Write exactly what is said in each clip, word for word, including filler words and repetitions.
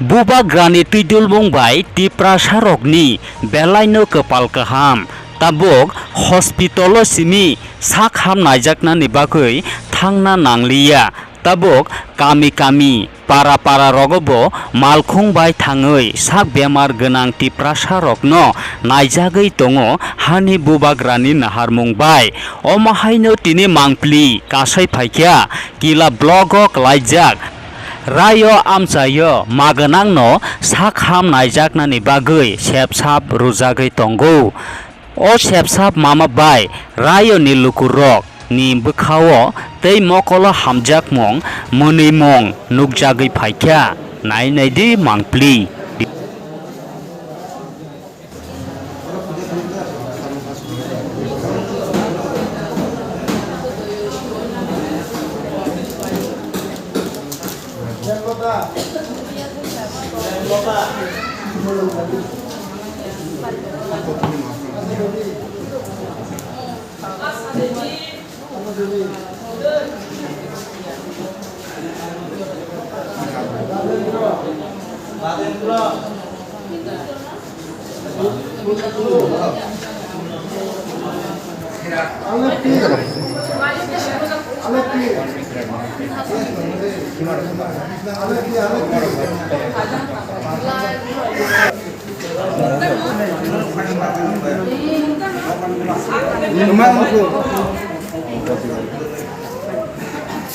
Bubagrani twidulmung bai Tiprasarokni belaino kwpal kaham, tabuk hospital-o simi sak ham naijaknani bagwi thangna nangliya. Tabuk kami kami, para para rogo bo malkhung bai thangwi sak bemar gwnang Tiprasa rokno naijagwi tongo hani bubagrani naharmung bai. Omo haino tini mangpli kasai phaikha Kila block o kwlaijak Rayo amchaio magwnangno sak ham naijaknani bagwi sepsap rwjagwi tongo. O sepsap mama bai Rayoni lukurok ni bwkhao tei mokolo hamjakmung, mwnwimung nukjagwi phaikha. Nai nai di mangpli.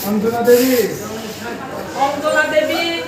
Anjana Devi. Anjana Devi.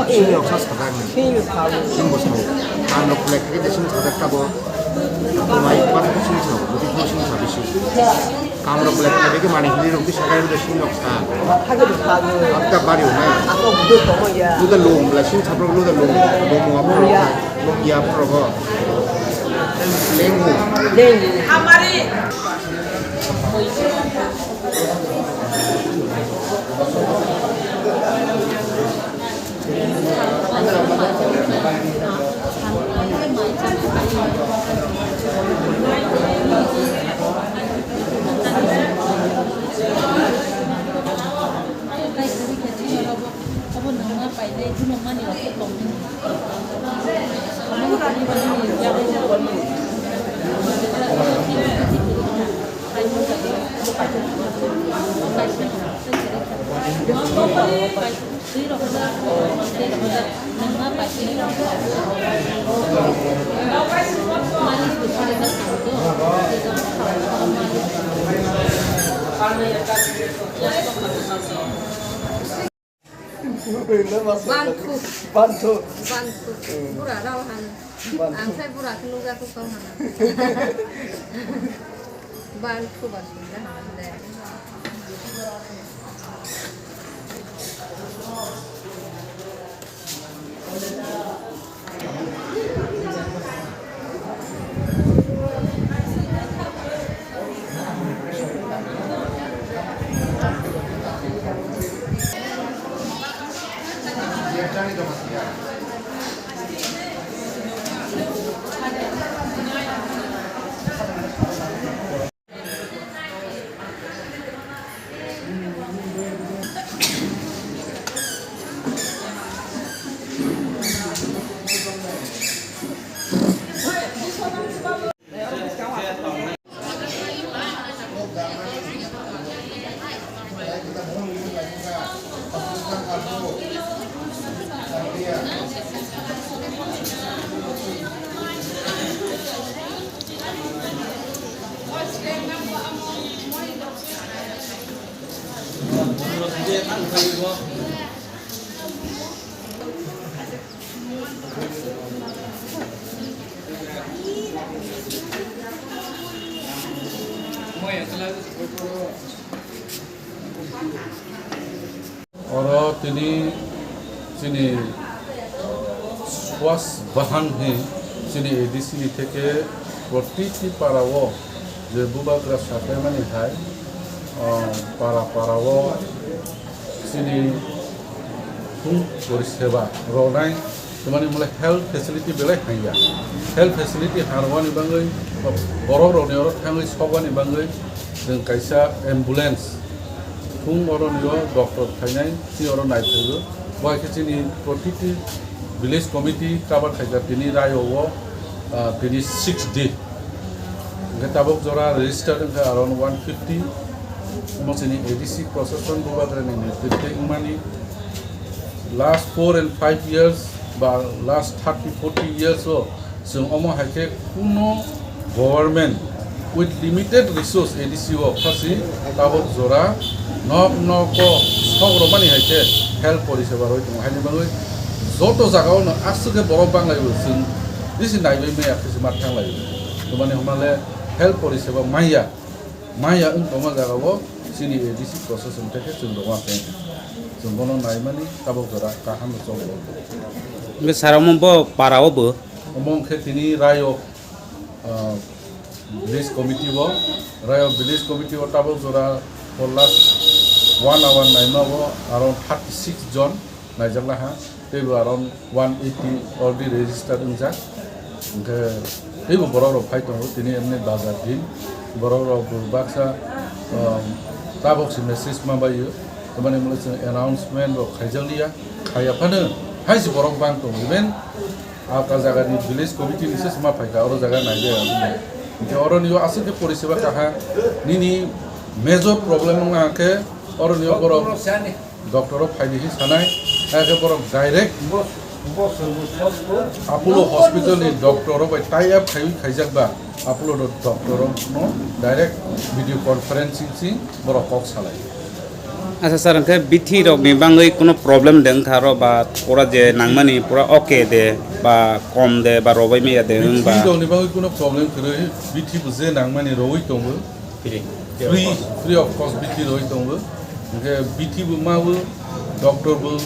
Sini rok sa sajak ni. Sini rok sa. Sini bo sao. Ang rok black khe de sini sajak tabo. Mai pat sini sao. Budi sini sao bisi. Kam rok black khe de mani hili rok di sagai de sini rok sa. Hage de sa. Akta bari na. Ako budo tomo ya. Luda lom bla sini sabro luda lom. Lom mo apro. Lom ya apro ho. Lengu. Lengu. Hamari. Banthu. Banthu. Banthu. Hmm. Bura rao hano. Banthu. Ang sai bura khe nukjak khe tong hano. Banthu ba sui da hano de. Oro tini chini Swas Bahan hi chini A D C ni theke protiti para o je bubagra saklaimani hai, ah, para para o chini thung poriseba ronai, tamani mole health facility belai haiya. Health facility harwani bangwi, borok rokni oro thangwi sokbani bangwi, chwng kaisa ambulance thung oro nio doctor phainai, chini oro naiphaio. Bo hai khe chini protiti village committee cover khaijak tini rayo o, ah, tini six D. Hingke tabok jora registered wngkha around one fifty. Omo chini A D C procession bubagrani netrite wngmani last four and five years ba last thirty forty years o chwng omo hai khe kuno government with limited resource A D C o phasi tabok jora nok nok o sok romani hai khe health poriseba roi tongo. Haini bagwi joto jaga o no aswk khe borok banglaio chwng bisi naiwi maya khe se ma thanglaio. Tamani hwnmale health poriseba maya, maya wng tongma jaga o chini A D C procession theke chwng rwma tong. Chwng bono naimani tabok jora kaham rw chok. Hingke sara omo bo para o bo? Omo hingke tini rayo, ah, village committee bo, rayo village committee o tabok jora for last one hour naima o around thirty six jon naijak laha. Teibo around one eighty already registered wngjak. Hingke teibo borok rok phai tongo, tini emni bazar din. Borok rok bo baksa, um, tabok se message ma baio. Tamani mole chwng announcement rok khaijak liya. Khaiya phano hai se borok bang tongo. Even aka jaga ni village committee ni se ma phaikha, oro jaga naijak. Hingke oro ni o aswk khe poriseba kaha nini major problem wngkha khe oro ni o borok doctor o phaidi hi sanai, hai khe borok direct Apollo hospital ni doctor o bai tie up khaiwi khaijak ba Apollo do-, doctor o no direct video conferencing si borok kok salai. Acha sir, hingke bithi rok ni bangwi kuno problem de wngkha ro ba pura je nangmani pura okay de ba kom de ba robai maya de wng ba? Bithi rok ni bagwi kuno problem kwrwi, bithi bo je nangmani rowi tongo. Free. Free, free of cost bithi roi tongo. Hingke bithi bo ma bo, doctor bo,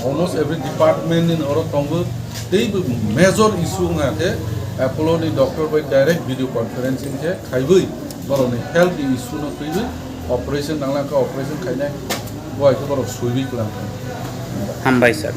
almost every department ni oro tongo. Tei bo major issue wngkha khe Apollo ni doctor bai direct video conferencing khe khaiwi borok ni health ni issue no twiwi operation nanglang kha operation khainai bo hai khe borok suiwi kwlang kha. Hambai sir.